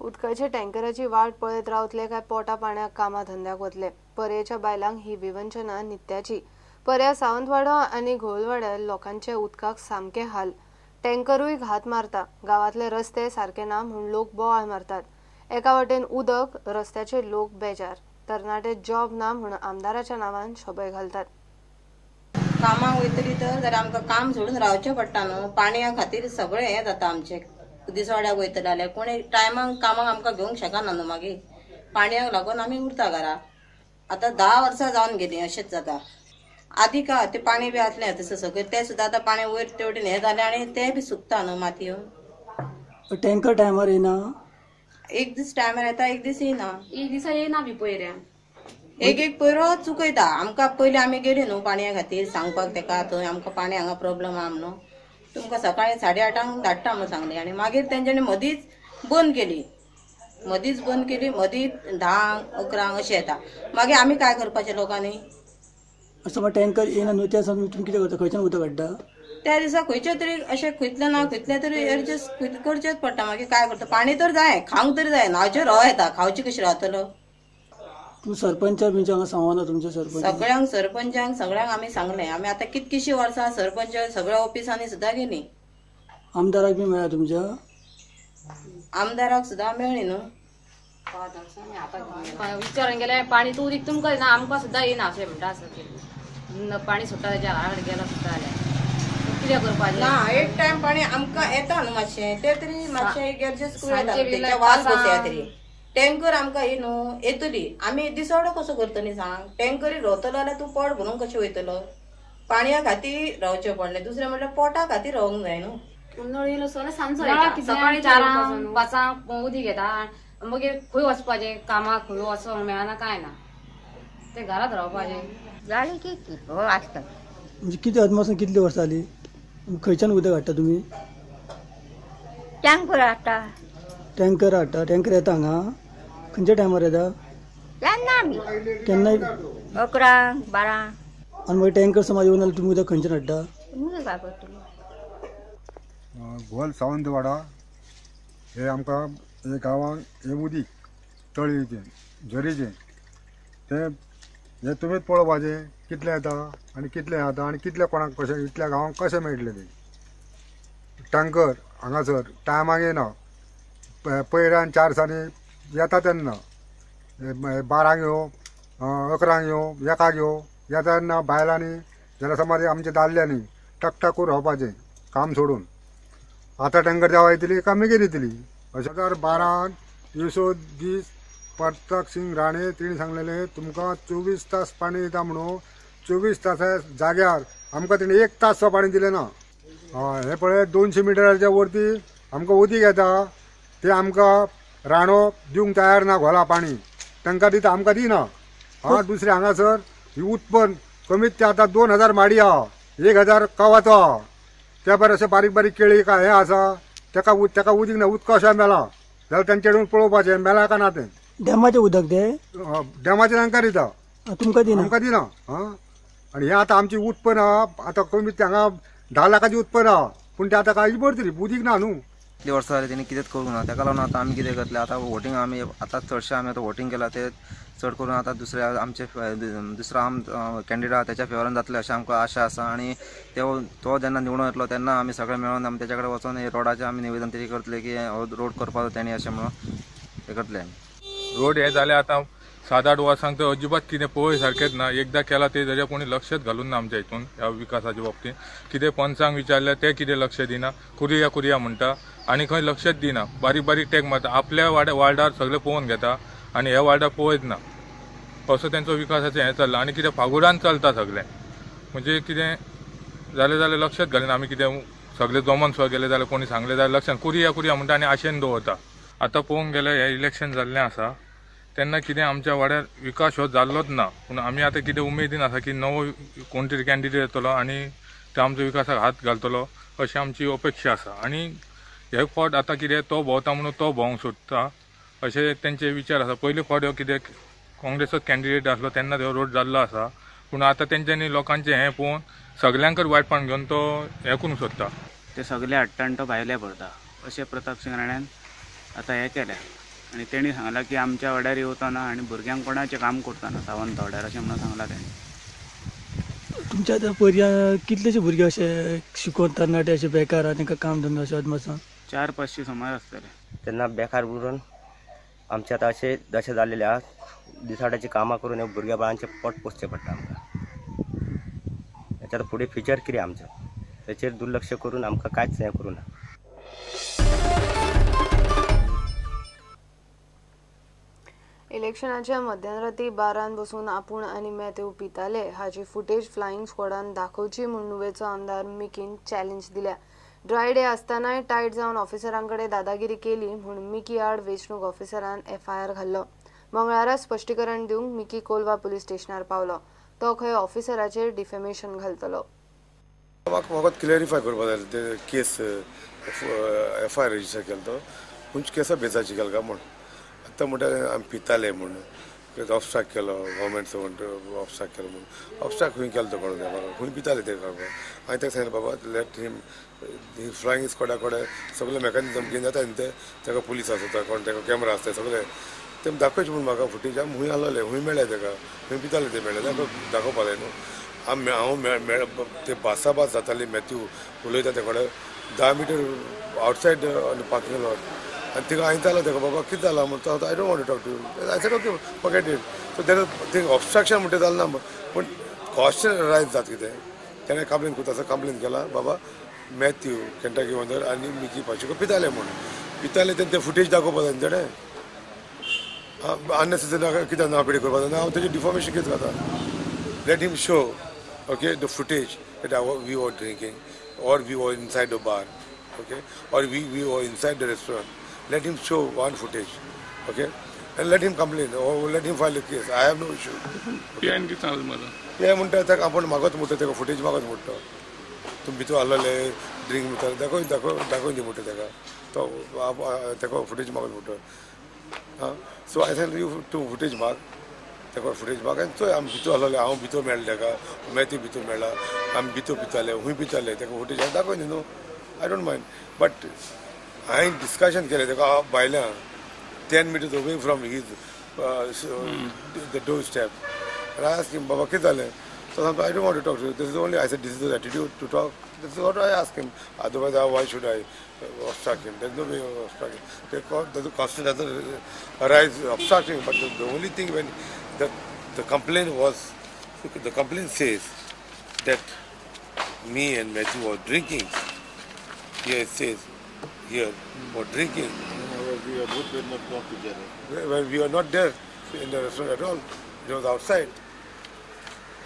उदकाच्या टँकराची वाट पळयत रावतले काय पोटा पाण्याक कामा धंद्याक वतले. पर्येच्या बायलांक ही विवंचना नित्याची. पर्या सावंतवाडो आनी घोलवाड्यार लोकांचे उदकाक सामके हाल. टँकरूय घात मारता. गांवांतले रस्ते सारके ना म्हूण लोक बोवाळ मारतात. एका वटेन उदक, रस्त्याचे लोक बेजार. तरणाटे जॉब ना म्हूण आमदाराच्या नांवान शबय घालतात. कामाक वयतली तर जाल्यार आमकां काम सोडून रावचें पडटा न्हू. पाणया खातीर सगळें हें जाता आमचें. दिसवाड्याक वयतले जाल्यार कोण टायमाक कामाक आमकां घेवंक शकना न्हू. मागीर पाणयाक लागून आमी उरता घरा. आतां 10 वर्सां जावन गेलीं अशेंच जाता. आदी का ते पाणी बी आसलें तसं सगळें तें सुद्दां आतां पाणी वयर तेवटेन हें जालें आनी तें बी सुकता न्हू मातयो. टँकर टायमार येना. एक दीस टायमार येता, एक दीस येना. एक दिसा येना बी पयऱ्यान. एक एक पयरो चुकयता आमकां. पयलीं आमी गेली न्हू पाणया खातीर सांगपाक तेका, थंय आमकां पाणी हांगा प्रोब्लम आहा म्हणून. तुमकां सकाळी 8:30 धाडटा म्हणून सांगलें आनी मागीर तेंच्यांनी मदींच बंद केली. मदींच बंद केली, मदीं 10 11 अशें येता. मागीर आमी काय करपाचें लोकांनी? असो टँकर येना न्हू त्या दिसा तुमी कितें करता? खंयच्यान उदक हाडटा? त्या दिसा खंयचे तरी अशें खंयतलें ना खंयतलें तरी एडजस्ट करचेंच पडटा. मागीर काय करता? पाणी तर जाय, खावंक तरी जाय. न्हावचें रव येता, खावचें कशें रावतलो? तूं सरपंच बिंच हांगा सांगना तुमच्या सरपंच सगळ्यांक, सरपंचांक सगळ्यांक आमी सांगलें. आमी आतां कितकीशीं वर्सां सरपंच सगळ्या ऑफिसांनी सुद्दां गेली. आमदाराक बी मेळ्ळा तुमच्या? आमदाराक सुद्दां मेळ्ळी न्हू. विचारून गेल्यार पाणी तूं उदीक तुमकां येना, आमकां सुद्दां येना अशें म्हणटा. आसत पाणी सुट्टा तेच्या घरा कडेन गेलो सुद्दां जाल्यार कितें करपाचें ना. एक टायम पाणी आमकां येता न्हू मातशें, तें तरी मातशें एडजस्ट करूं येता. वाज कसो तरी टँकर आमकां ही न्हू येतली. आमी दिसवडो कसो करतली सांग? टँकरी रावतलो जाल्यार तूं पोट भरून कशें वयतलो? पाणया खातीर रावचें पडलें, दुसरें म्हणल्यार पोटा खातीर रावंक जाय न्हू. नळ येयलो सकाळी 4 5 उदीक येता. मागीर खंय वचपाचें कामाक? खंय वचोंक मेळना काय ना, ते घरांत रावपाचें. जालें की आसता. म्हणजे कितें अदमासान कितली वर्सां जाली खंयच्यान उदक हाडटा तुमी? टँकर हाडटा. टँकर हाडटा. टँकर येता हांगा खंयच्या टायमार येता? केन्ना आमी केन्ना 11 12. आनी मागीर टँकर समज येवन जाल्यार तुमी उदक खंयच्यान हाडटा? काय करतली? घोल सावंतवाडा हे आमकां हे गांवांक हें उदीक तळयेचें झरीचें तें हें तुमीच पळोवपाचें कितलें येता आनी कितलें जाता आनी कितलें कोणाक कशें इतल्या गांवांक कशें मेळटलें तें. टँकर हांगासर टायमाक येना. पयऱ्यान 4 दिसांनी येता तेन्ना 12 येवं 11 येवं 1 येवं येता तेन्ना बायलांनी जाल्यार समज आमच्या दादल्यांनी टकटकून रावपाचें काम सोडून. आतां टँकर देवा येतली काय मागीर येतली. 2012 दिवसो दीस प्रताप सिंग राणे तिणें सांगलेलें तुमकां 24 तास पाणी दिता म्हणून. 24 तासा जाग्यार आमकां तिणें 1 तास पाणी दिलें ना. हय, हें पळय 200 मिटराच्या वरती आमकां उदीक येता, तें आमकां राणो दिवंक तयार ना. घोला पाणी तांकां दिता, आमकां दिना. हा, दुसरें हांगासर ही उत्पन्न कमीत ते आतां 2000 माडी आहा, 1000 कवाचो आहा. त्या भायर अशें बारीक बारीक केळी काय हें आसा, तेका तेका उदीक ना. उदक अशें मेलां जाल्यार तेंचे कडून पळोवपाचें मेलां काय ना तें. डॅमाचें उदक तें डॅमाचें तांकां दिता, तुमकां दिना? आमकां दिना. हां, आनी हें आतां आमचें उत्पन्न आहा आतां कमीत हांगा 10 लाखाचें उत्पन्न आहा, पूण तें आतां कांय भरतली उदीक ना न्हू. इतली वर्सां जाली तेणी कितेंच करूंक ना. तेका लागून आतां आमी कितें करतले? आतां वोटींग आमी आतां चडशें आमी आतां वोटींग केलां तें चड करून आतां दुसऱ्या आमचे दुसरो आम कॅन्डिडेट आहा तेच्या फेवरान जातलें अशें आमकां आशा आसा. आनी तो जेन्ना निवडून येतलो तेन्ना आमी सगळे मेळून आमी तेच्या कडेन वचोन हे रोडाचें आमी निवेदन तरी करतले की हो रोड करपाचो तेणी अशें म्हणून हें करतले आमी. रोड हे जाले आतां 7-8 वर्सांक तर अजिबात कितें पळय सारकेंच ना. एकदां केलां तें जाल्यार कोणी लक्षच घालून ना आमच्या हितून ह्या विकासाच्या बाबतींत. कितें पंचांक विचारल्यार ते कितें लक्ष दिना, कुरया कुरया म्हणटा आनी खंय लक्षच दिना. बारीक बारीक टॅग मारता, आपल्या वार्डार सगळें पळोवन घेता आनी ह्या वार्डार पळयत ना. असो तेंचो विकासाचें हें चल्लां. आनी कितें फागुडान चलता सगळें, म्हणजे कितें जालें जाल्यार लक्षच घालिना. आमी कितें सगळें जमोन सुद्दां गेलें जाल्यार कोणी सांगलें जाल्यार लक्षान कुरया कुरया म्हणटा आनी आशेन दवरता. आतां पळोवंक गेल्यार हें इलेक्शन जाल्लें आसा तेन्ना कितें आमच्या वाड्यार विकास हो जाल्लोच ना. पूण आमी आतां कितें उमेदीन आसा की नवो कोण तरी कॅन्डिडेट येतलो आनी तो आमच्या विकासाक हात घालतलो अशी आमची अपेक्षा आसा. आनी हे फावट आतां कितें तो भोंवता म्हणून तो भोंवंक सोदता अशें तेंचे विचार आसा. पयले फावट हो कितें काँग्रेसचोच कॅन्डिडेट आसलो तेन्ना हो रोड जाल्लो आसा, पूण आतां तेंच्यांनी लोकांचें हें पळोवन सगल्यांकच वायटपण घेवन तो हें करूंक सोदता. ते सगळे हाडटा आनी तो भायले भरता अशें प्रताप सिंग राण्यान आतां हें केलें. आनी तेणी सांगलां की आमच्या वाड्यार येवचो ना आनी भुरग्यांक कोणाचें काम करचो ना सावंतवाड्यार अशें म्हणून सांगलां तेणी. तुमच्या आतां पर्या कितलेशे भुरगे अशे शिकोवन तरणाटे अशे बेकार आहा, तांकां काम धंदो अशें अदमासान 400-500 सुमार आसतले. तेन्ना बेकार उरून आमचे आतां अशें दशा जाल्लेले आहा, दिसाड्याची कामां करून ह्या भुरग्या बाळांचें पोट पोसचें पडटा आमकां. हेच्या फुडें फ्युचर कितें आमचें तेचेर दुर्लक्ष करून आमकां कांयच हें करूं ना. इलेक्शनाच्या मध्यानराती बारान बसून आपूण आनी मॅथ्यू पिताले हाची फुटेज फ्लायिंग स्क्वॉडान दाखोवची म्हूण नुवेचो आमदार मिकीन चॅलेंज दिल्या. ड्राय डे आसतनाय टायट जावन ऑफिसरांकडे दादागिरी केली म्हूण मिकी आड वेंचणूक ऑफिसरान एफआयआर घाल्लो. मंगळारा स्पश्टीकरण दिवंक मिकी कोलवा पुलीस स्टेशनार पावलो. तो खंय ऑफिसराचेर डिफेमेशन घालतलो. म्हाका फकत क्लियरिफाय करपा जाय ते केस एफआयआर रजिस्टर केलो तो खंयच्या केसा बेजाची केला काय म्हूण. आतां म्हणटा आमी पिताले म्हूण ऑबस्ट्राक्ट केलो गव्हर्मेंट सर्वंट ऑबस्ट्राक्ट केलो म्हूण. ऑबस्ट्राक्ट खंय केलो तो कळूंक जाय म्हाका, खंय पिताले ते कळपाक. हांवें ताका सांगलें बाबा let him flying स्क्वॉडा कडेन सगळे मेकॅनिजम घेवन जाता न्ही ते, ताका पुलीस आसता कोण ताका कॅमेरा आसता सगळे ते दाखयचे म्हूण म्हाका फुटेज. आमी खूंय आसलेले खूंय मेळ्ळे ताका, खूंय पिताले ते मेळ्ळे ताका दाखोवपा जाय न्हू. आमी हांव ते भासाभास जाताली मॅथ्यू उलयता ते कडेन 10 मिटर आवटसायड पार्किंग लॉट. आनी तिका हांवें जालां ताका बाबा कितें जालां म्हण तो I don't want to talk to you. I said okay forget it. So there thing obstruction म्हणटा जालें ना, पूण क्वेश्चन रायज जाता कितें तेणें कंप्लेन करता आसा कंप्लेन केला बाबा मॅथ्यू केंटाकी वंदर आनी मिकी पाचेको पिताले म्हूण. पिताले तेणें ते फुटेज दाखोवपा जाय न्ही तेणें. अननेसेसरी कित्याक नांव पिडी करपा जाय, हांव तेजें डिफॉर्मेशन कितें जाता. Let him show okay the footage that we were drinking or we were inside the bar, okay, or we were inside the restaurant. Let him show one footage, okay, and let him complain or let him file a case. I have no issue. PN कितें सांगलें म्हाका? PN म्हणटा ताका आपूण मागत म्हणटा ताका footage मागत म्हणटा तुमी भितर आसलेले ड्रिंक म्हणटा दाखोवन दाखोवन दाखोवन दी म्हणटा ताका तो ताका फुटेज मागत म्हणटा. आं so I send you to footage माग ताका फुटेज माग आनी चोय आमी भितर आसलेले, हांव भितर मेळ्ळें ताका, मॅथ्यू भितर मेळ्ळा, आमी भितर पिताले खूंय पिताले ताका फुटेज दाखोवन दी न्हू. I don't mind but हांवें डिस्कशन केलें ताका भायल्यान 10 meters away from his the door step. And I asked him, बाबा कितें जालें? So I don't want to talk to you. This is only, I said, this is the attitude to talk. This is what I asked him. Otherwise, why should I obstruct him? There's no way of obstructing. The question doesn't arise obstructing. But the only thing when the complaint was, the complaint says that me and Matthew were drinking. Here it says, here, were drinking. We are both were not together. Well, we were not there in the restaurant at all. It was outside.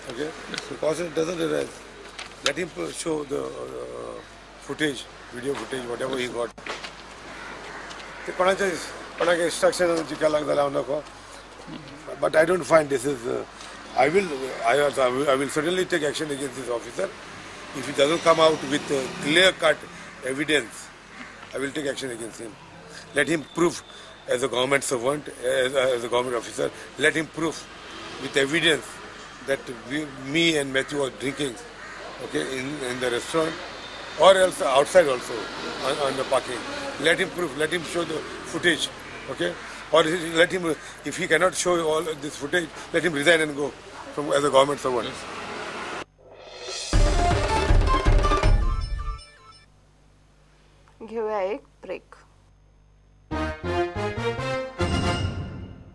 Okay, because it doesn't arise. Let him show the footage, video footage, whatever he got. ते कोणाचे कोणाक instruction जिका जाल्यार हांव नको. But I don't find this is. I will certainly take action against this officer if he doesn't come out with clear cut evidence. I will take action against him. Let him prove as a government servant, as a government officer, let him prove with evidence that me and Matthew were drinking, okay, in the restaurant or else outside also on the parking. Let him prove, let him show the footage, okay, or let him, if he cannot show all this footage, let him resign and go from as a government servant. Yes. घेऊया एक break.